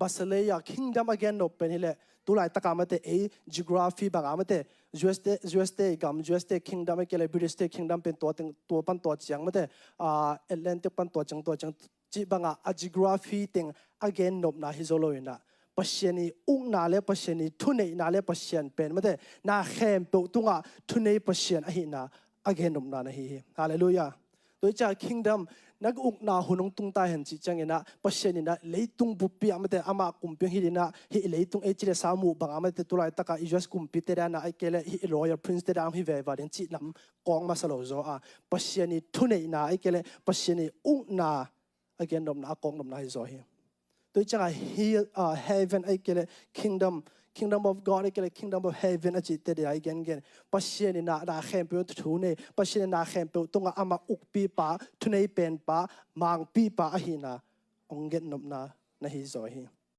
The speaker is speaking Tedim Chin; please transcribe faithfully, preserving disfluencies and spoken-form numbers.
Basileia kingdom a gennop pen hileh, tulaitak a mate, ei geography bang a mate, U S te, U S te gam, U S te kingdom a kele British te kingdom pen tua teng, tua pan tua ciang mate, ah, Atlantic pan tua ciang, tua ciang, cih bang a, a geography teng a gennopna hi zo lo in ah, Pasian i ukna le Pasian i thuneihna le Pasian pen mate, na khempeuh tungah thunei Pasian ahihna a gennopna na hi hi. Halleluiah. Tua hi ciang kingdom, na ukna hun hong tung ta hen cih ciangin ah, Pasian in ah leitung buppi ah mate, amah kumpi hong hilh in ah, hih leitung ei ci le sa muh bang a mate, tulaitak a U S kumpite dan a, ahih kei leh hih royal prince te dan hong hi veve ding cih lam kawng masa lo zaw a, Pasian i thuneihna, ahih kei leh Pasian i ukna a gennopna, a kawknopna hi zaw hi. Tua hi ciang a hi, ah, heaven ahih kei leh kingdom, kingdom of God ahih kei leh kingdom of heaven a cihte dia i gengen, Pasian in ah na khempeuh thu nei, Pasian in na khempeuh tungah amah ukpipa, thunei penpa, mangpipa ahihna hong gennopna na hi zaw hi.